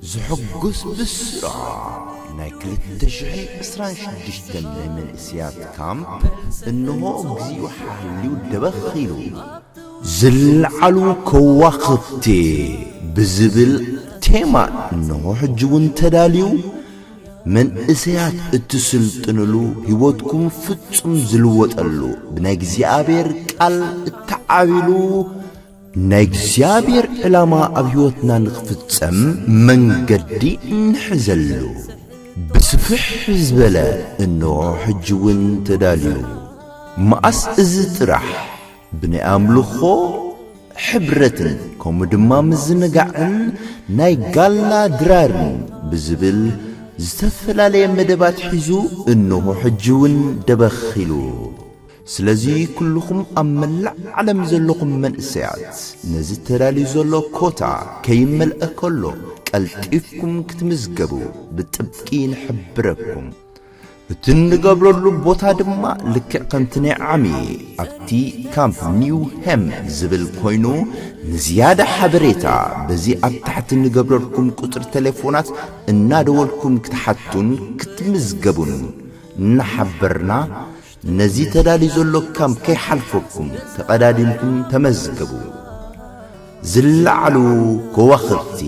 ዘሐጉስ ብስራት! ናይ ክልተ ሽሕን ዕስራን ሽዱሽተን ናይ መንእሰያት ካምፕ እንሆ ግዚኡ ሓልዩ ደበኽ ኢሉ። ዝለዓሉ ከዋኽብቲ ብዝብል ቴማ እንሆ ሕጂ እውን ተዳልዩ። መንእሰያት እትስልጥንሉ፣ ህይወትኩም ፍጹም ዝልወጠሉ፣ ብናይ እግዚኣብሔር ቃል እተዓቢሉ፣ ናይ እግዚኣብሔር ዕላማ ኣብ ህይወትና ንኽፍጸም መንገዲ እንሕዘሉ። ብስፍሕ ዝበለ እንሆ ሕጂ እውን ተዳልዩ። መኣስ እዚ ጥራሕ ብናይ ኣምልኾ ሕብረትን ከምኡ ድማ ምዝንጋዕን ናይ ጋላ ድራርን ብዝብል ዝተፈላለየ መደባት ሒዙ እንሆ ሕጂ እውን ደበኽ ኢሉ። ስለዚ ኩልኹም ኣብ መላእ ዓለም ዘለኹም መንእሰያት ነዚ ተዳልዩ ዘሎ ኮታ ከይመልአ ከሎ ቀልጢፍኩም ክትምዝገቡ ብጥብቂ ንሕብረኩም። እቲ እንገብረሉ ቦታ ድማ ልክዕ ከምቲ ናይ ዓሚ ኣብቲ ካምፕ ኒው ሄም ዝብል ኮይኑ፣ ንዝያዳ ሓበሬታ በዚ ኣብ ታሕቲ እንገብረልኩም ቁጽሪ ቴሌፎናት እናደወልኩም ክትሓቱን ክትምዝገቡን እናሓበርና፣ ነዚ ተዳልዩ ዘሎ ካምፕ ከይሓልፈኩም ተቐዳዲምኩም ተመዝገቡ። ዝለዓሉ ከዋኽብቲ!